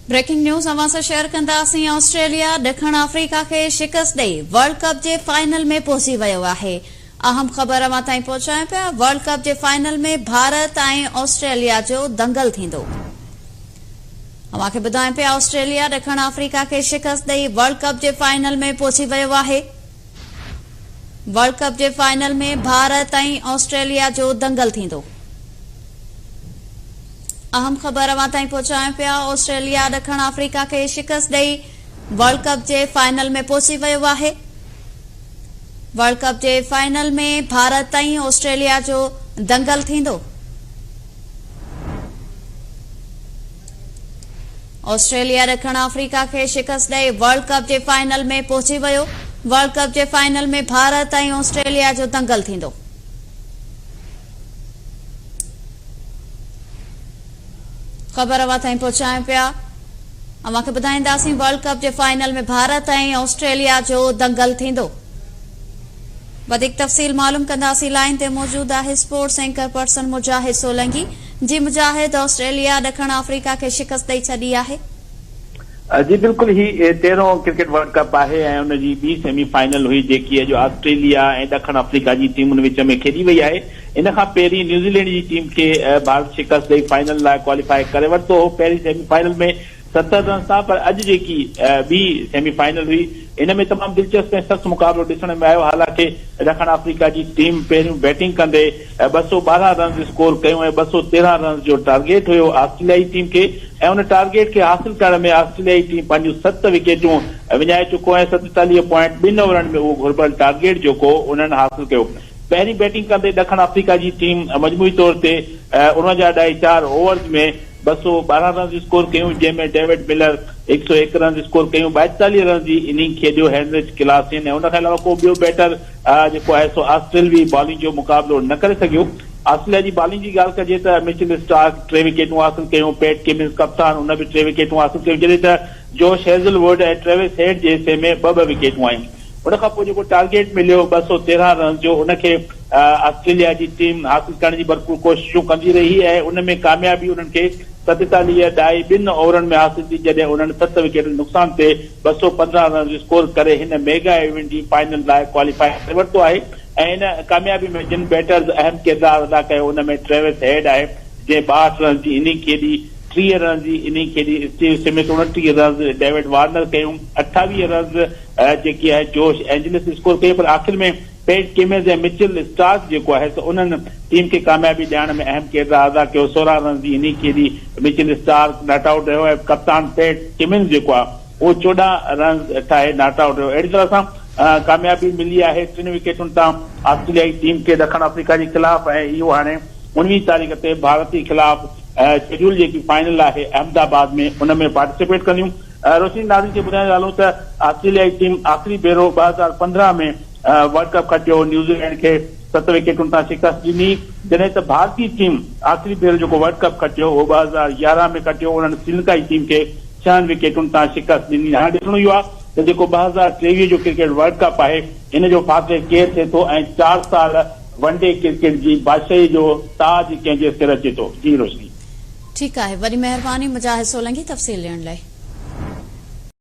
Breaking news اوهان سان share ڪنداسين آسٽريليا ڏکڻ آفريڪا کي شڪست ڏئي ورلڊ ڪپ جي فائنل ۾ پهچي ويو آهي اهم خبر اوهان تائين پهچايون پيا ورلڊ ڪپ جي فائنل ۾ ڀارت ۽ آسٽريليا جو دنگل ٿيندو اوهان کي ٻڌايون پيا آسٽريليا ڏکڻ آفريڪا کي شڪست ڏئي ورلڊ ڪپ جي فائنل ۾ پهچي ويو آهي ورلڊ ڪپ جي فائنل ۾ ڀارت ۽ آسٽريليا جو دنگل ٿيندو. اهم خبر اوهان تائين پهچايون پيا، آسٽريليا ڏکڻ آفريڪا کي شڪست ڏئي ورلڊ ڪپ جي فائنل ۾ پهچي ويو آهي. ورلڊ ڪپ جي فائنل ۾ ڀارت ۽ آسٽريليا جو دنگل ٿيندو. آسٽريليا ڏکڻ آفريڪا کي شڪست ڏئي ورلڊ ڪپ جي فائنل ۾ پهچي ويو. ورلڊ ڪپ جي فائنل ۾ ڀارت ۽ آسٽريليا جو دنگل ٿيندو. خبر اوهان تائين پهچايون پيا. اوهان کي ٻڌائينداسين ورلڊ ڪپ جي فائنل ۾ ڀارت ۽ آسٽريليا جو دنگل ٿيندو. وڌيڪ تفصيل معلوم ڪنداسين لائين تي موجود آهي sports anchor person Mujahid Solangi. جي مجاهد آسٽريليا ڏکڻ آفريڪا کي شڪست ڏئي ڇڏي آهي. جي بلڪل هي تيرهون ڪرڪيٽ ورلڊ ڪپ آهي ۽ ان جي ٻي سيمي فائنل هئي جيڪي اڄ آسٽريليا ۽ ڏکڻ آفريڪا جي ٽيمن وچ ۾ کيڏي وئي آهي. ان کان پهرين نيوزيلينڊ جي ٽيم کي ڀارت شڪست ڏئي فائنل لاء ڪواليفائي ڪري ورتو هو پهرين سيمي فائنل ۾ 70 رنز تان پر اڄ جيڪي ٻي سيمي فائنل هئي ان ۾ تمام دلچسپ ۽ سخت مقابلو ڏسڻ ۾ آيو حالانڪه ڏکڻ آفريڪا جي ٽيم پهريون بيٽنگ ڪندي 212 رنز اسڪور ڪيون ۽ 213 رنز جو ٽارگيٽ هيو آسٽريليائي ٽيم کي ۽ ان ٽارگيٽ کي حاصل ڪرڻ ۾ آسٽريليائي ٽيم پنهنجون ست وڪيٽون وڃائي چڪو ۽ 47 پوائنٽ ٻن اوورن ۾ اهو گهربل ٽارگيٽ جيڪو انهن حاصل ڪيو. پهرين بيٽنگ ڪندي ڏکڻ آفريڪا جي ٽيم مجموعي طور تي 49 ڏائي چار اوورز ۾ 212 رنز اسڪور ڪيون جنهن ۾ ڊيوڊ ملر 101 رنز اسڪور ڪيون 42 رنز جي اننگ کيڏيو هينرچ ڪلاسين ۽ ان کان علاوه ڪو ٻيو بيٽر جيڪو آهي سو آسٽريلوي بالنگ جو مقابلو نه ڪري سگهيو. آسٽريليا جي بالنگ جي ڳالهه ڪجي ته مچل اسٽارڪ ٽي وڪيٽون حاصل ڪيون، پيٽ ڪمنز ڪپتان ان به ٽي وڪيٽون حاصل ڪيون جڏهن ته جوش هيزل ووڊ ۽ ٽريوس هيڊ جي حصي ۾ ٻه ٻه وڪيٽون آيون. ان کان پوء جيڪو ٽارگيٽ مليو 213 رنز جو ان کي آسٽريليا جي ٽيم حاصل ڪرڻ جي ڀرپور ڪوششون ڪندي رهي ۽ ان ۾ ڪاميابي انهن کي 47 ڏائي ٻن اوورن ۾ حاصل ٿي جڏهن انهن ست وڪيٽن نقصان تي 215 رنز اسڪور ڪري هن ميگا ايونٽ جي فائنل لاء ڪواليفائي ڪري ورتو آهي ۽ هن ڪاميابي ۾ جن بيٽرز اهم ڪردار ادا ڪيو ان ۾ ٽريوس هيڊ آهي جنهن 62 رنز جي اننگ کيڏي، 30 رنز جي اننگ کيڏي Steve Smith 29 runs, David Warner ڪيون 28 رنز جيڪي آهي جوش اينجلس اسڪور ڪيو پر آخر ۾ پيٽ ڪمنز ۽ مچل اسٽارڪ جيڪو آهي سو انهن ٽيم کي ڪاميابي ڏيارڻ ۾ اهم ڪردار ادا ڪيو 16 رنز جي اننگ کيڏي مچل اسٽارڪ not out رهيو ۽ ڪپتان پيٽ ڪمنز جيڪو آهي اهو 14 رنز ٺاهي not out رهيو اهڙي طرح سان ڪاميابي ملي آهي ٽن وڪيٽن تان آسٽريليائي ٽيم کي ڏکڻ آفريڪا جي خلاف ۽ اهو هاڻي 19 تاريخ تي ڀارتي خلاف شيڊيول جيڪي فائنل آهي احمد آباد ۾ ان ۾ پارٽيسپيٽ ڪنديون روشني ناظرين کي ٻڌائيندا هلون ته آسٽريليائي ٽيم آخري ڀيرو 2015 ۾ ورلڊ ڪپ کٽيو، نيوزيلينڊ کي ست وڪيٽن تان شڪست ڏني، جڏهن ته ڀارتي ٽيم آخري ڀيرو جيڪو ورلڊ ڪپ کٽيو اهو 2011 ۾ کٽيو، انهن سريلنڪائي ٽيم کي ڇهن وڪيٽن تان شڪست ڏني. هاڻي ڏسڻو اهو آهي ته جيڪو 2023 جو ڪرڪيٽ ورلڊ ڪپ آهي ان جو فاتح ڪير ٿئي ٿو ۽ چار سال ون ڊي ڪرڪيٽ جي بادشاهي جو تاج ڪنهن جي سر اچي ٿو. جي روشني. ٺيڪ آهي وڏي مهرباني مجاهد سولنگي تفصيل ڏيڻ لاء.